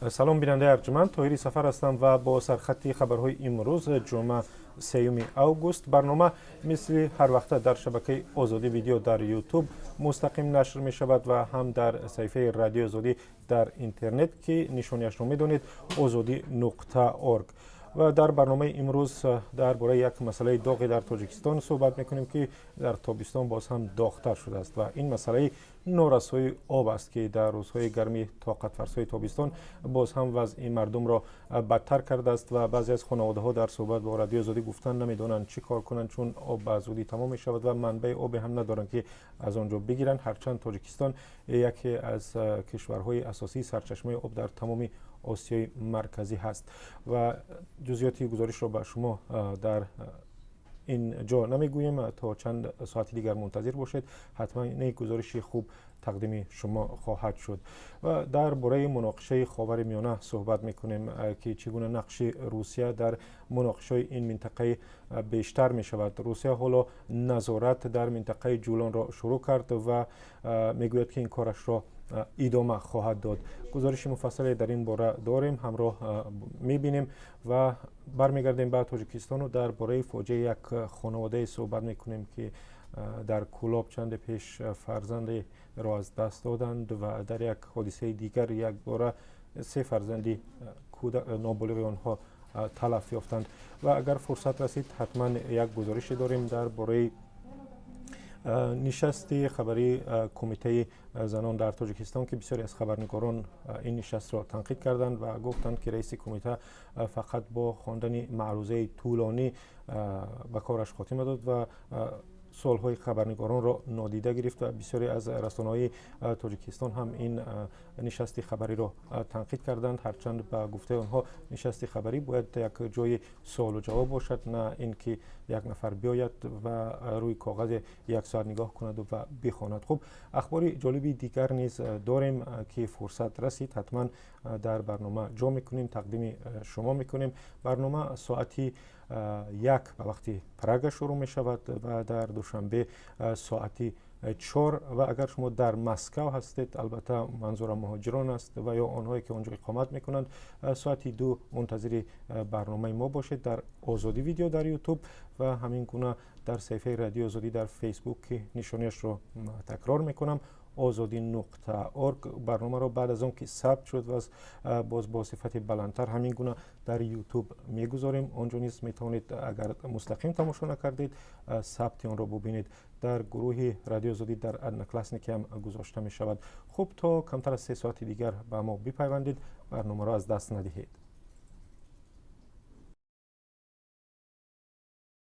Салом, бинандаи арҷманд, Тоҳири Сафар ҳастам ва бо сархати хабарҳои имрӯз, ҷумъа, 3 август. Барнома мисли ҳар вақта дар шабакаи Озодӣ Видео дар Ютуб мустақим нашр мешавад ва ҳам дар саҳифаи Радиои Озодӣ дар интернет, ки нишониашро медонед: озодӣ.org. Ва дар барномаи имрӯз дар бораи як масъалаи доғе дар Тоҷикистон суҳбат мекунем, ки дар тобистон боз ҳам доғтар шудааст, ва ин масъалаи норасоии об аст, ки дар рӯзҳои гарми тоқатфарсои тобистон боз ҳам вазъи мардумро бадтар кардааст. Ва баъзе аз хонаводаҳо дар суҳбат бо Радиои Озодӣ гуфтанд, намедонанд чӣ кор кунанд, чун об ба зудӣ тамом мешавад ва манбаи обе ҳам надоранд, ки аз он ҷо бигиранд, ҳарчанд Тоҷикистон яке аз кишварҳои асосии сарчашмаи об дар тамоми Осиёи Марказӣ ҳаст. Ва ҷузъиёти гузоришро ба шумо дар ин ҷо намегӯем, то чанд соати дигар мунтазир бошед, ҳатман ин гузориши хуб тақдими шумо хоҳад шуд. Ва дар бораи муноқишаи Ховари Миёна суҳбат мекунем, ки чӣ гуна нақши Русия дар муноқишаҳои ин минтақаи бештар мешавад. Русия ҳоло назорат дар минтақаи Ҷӯлонро шурӯъ кард ва мегӯяд, ки ин корашро идома хоҳад дод. Гузориши муфассале дар ин бора дорем, ҳамроҳ мебинем. Ва бармегардем ба Тоҷикистону дар бораи фоҷиаи як хонаводае суҳбат мекунем, ки дар Кӯлоб чанде пеш фарзандеро аз даст доданд ва дар як ҳодисаи дигар якбора се фарзанди ноболиғи онҳо талаф ёфтанд. Ва агар фурсат расид, ҳатман як гузорише дорем дар бораи нишасти хабарии Кумитаи занон дар Тоҷикистон, ки бисёре аз хабарнигорон ин нишастро танқид карданд ва гуфтанд, ки раиси кумита фақат бо хондани маърузаи тӯлонӣ ба кораш хотима дод ва суолҳои хабарнигоронро нодида гирифт. Ва бисёре аз расонаҳои Тоҷикистон ҳам ин нишасти хабариро танқид карданд, ҳарчанд ба гуфтаи онҳо нишасти хабарӣ бояд як ҷои суолу ҷавоб бошад, на ин ки як нафар биёяд ва рӯи коғазе як соат нигоҳ кунад ва бихонад. Хуб, ахбори ҷолиби дигар низ дорем, ки фурсат расид, ҳатман дар барнома ҷо мекунем, тақдими шумо мекунем. Барнома соати 1 ба вақти Прага шурӯъ мешавад ва дар Душанбе соати 4. Ва агар шумо дар Москав ҳастед, албатта манзурам муҳоҷирон аст ва ё онҳое ки он ҷо иқомат мекунанд, соати 2 мунтазири барномаи мо бошед дар Озодӣ Видео дар Ютуб ва ҳамин гуна дар саҳифаи Радиои Озодӣ дар Фейсбук, ки нишониашро такрор мекунам: озодӣ.org. Барномаро баъд аз он ки сабт шуд ва боз бо сифати баландтар ҳамин гуна дар Ютуб мегузорем. Он ҷо низ метавонед, агар мустақим тамошо накардед, сабти онро бубинед. Дар гурӯҳи Радиои Озодӣ дар Одноклассники ҳам гузошта мешавад. Хуб, то камтар аз 3 соати дигар ба мо бипайвандед, барномаро аз даст надиҳед.